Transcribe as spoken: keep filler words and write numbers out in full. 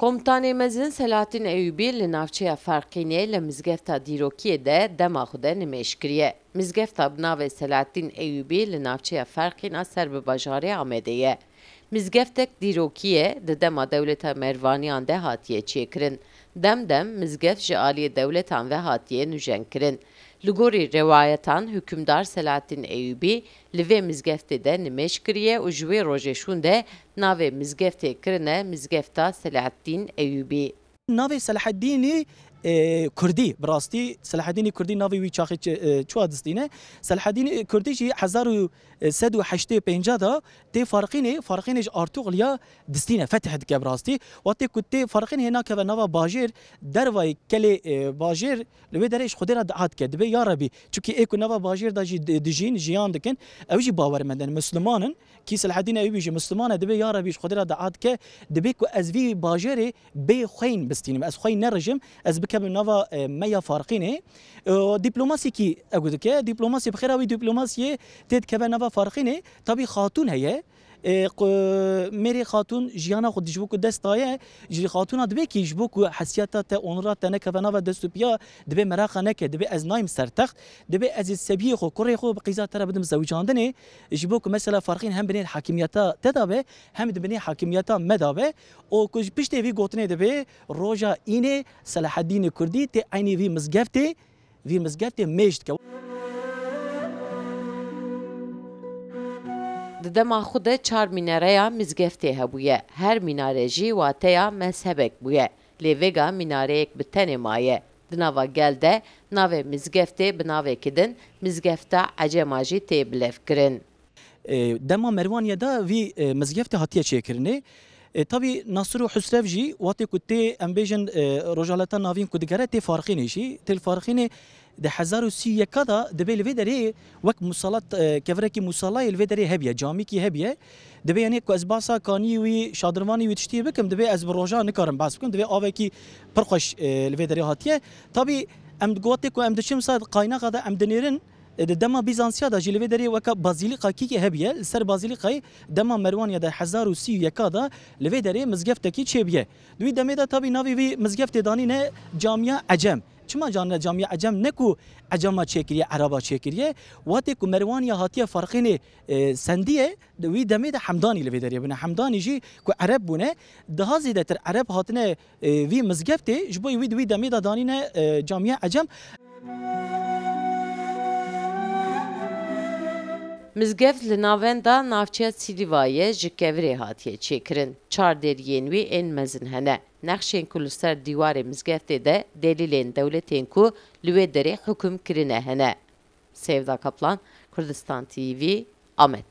Komutanê Mezin Selahattin Eyûbî li navçeya Ferqînê li mizgefta dîrokiyê de dema xwe de nimêj kiriye. Mizgefta bi navê Selahattin Eyûbî li navçeya Ferqîna ser bi bajarê Amedê ye. Mizgeftek dîrokî ye, di dema dewleta Merwaniyan de hatiye çêkirin. Dem dem mizgeft ji aliyê dewletan ve hatiye nûjenkirin. Li gorî rewayetan, hikûmdar Selahattin Eyûbî li vê mizgeftê de nimêj kiriye û ji wê rojê şûnde navê mizgeftê kirine Mizgefta Selahattin Eyûbî. Navê Selaheddînî, e, Kurdî, bi rastî Selaheddînî Kurdî navê wî çaxê çi-, e, çûya distîne. Selaheddînî Kurdî jî hezar û sed û heştê pênc de tê Farqînê, Farqînê ji Artuxliya distîne, fetih dike bi rastî. Wextê ku tê Farqînê hê nakeve nava bajêr, dervayê kelê, e, bajêr li wê derê ji Xwedê re dua dike. Dibê ya Rebî, çunkî ê ku nava bajêr de jî di-, dijîn, jiyan dikin, ew jî bawermend in, Misliman in. Kî Selaheddîn Eyûbî jî Misliman e, dibê ya Rebî ji Xwedê re dua dike, dibê ku ez vî bajêrê bê xweyn bistînim, ez xweyn nerijim, ez bikevim nava, e, me ya Farqînê. E, dîplomasîkî ew dike, dîplomasî bi xêra wî dîplomasiyê tê dikeve nava Farqînê. Tabî xatûn heye. E, qu-, mêrê xatûn jiyana xwe ji bo ku dest daye, ji xatûna dibê kî ji bo ku hesiyeta te, onura te nekeve nava dest û piya, dibê meraqa neke, dibê ez nayim ser text, dibê ez ê sebiyê xwe, kurê xwe bi qîza te re bidim zewicandinê, ji bo ku mesela Farqîn hem binê hakimiyeta te de be, hem di binê hakimiyeta me de be. Û ku ji piştê vî gotinê dibê roja înê Selaheddînê Kurdî tê eynî vî mizgeftê, vî mizgeftê mêj dike. Di dema xwe de çar mînareya mizgeftê hebûye. Her mînare jî wateya mezhebek bûye. Lê vêga mînareyek bi tenê maye. Di nava gel de navê mizgeftê bi navekî din, Mizgefta Ecema jî tê bilevkirin. E, dema Merwaniye de vî, e, mizgeftê hatiye çêkirinê. E, tabî Nasir û Husrev jî wextê ku tê, em bêjin, e, Rojaleta Navîn ku digere tê Farqînê jî. Tê li Farqînê di hezar û sî û yeka de dibê li vê derê wek musala, e, kevirekî musalayê li vê derê hebiye, camîkî hebiye. Dibê, yanî ku ez bahsa kaniyê wî, şadirvanê wî tiştiyê bikim, dibê ez bi roja nikarim behs bikim, dibê avekî pir xweş, e, li vê derê hatiye. Tabî em di wextê ku em diçin ser qaynaxa de em dinêrin, e, di dema Bîzansiya de jî li vê derê weke bazîlîka kîkê hebiye, li ser bazîlîkayê dema Merwaniya de hezar û sî û yeka de li vê derê mizgeftekî çêbiye. Di wî demê de tabî navê vî mizgeftê danîne Camiya Ecem. Çima canine Camiya Ecem, ne ku Ecema çêkiriye, Ereba çêkiriye? Wextê ku Merwaniya hatiye Farqînê, e, sendiye, di wî demê de Hemdanî li vê derê bûne. Hemdanî jî ku Ereb bûne, daha zêdetir Ereb hatine, e, vî mizgeftê, ji bo wî di wî demê de danîne, e, Camiya Ecem. Mizgeft li navenda navçeya Sîlîvayê ji kevirê hatiye çêkirin. Çar deriyên wî ên mezin hene. Nexşên ku li ser dîwarê mizgeftê de delîlên dewletên ku li wê derê hukum kirine hene. Sevda Kaplan, Kurdistan T V, Amed.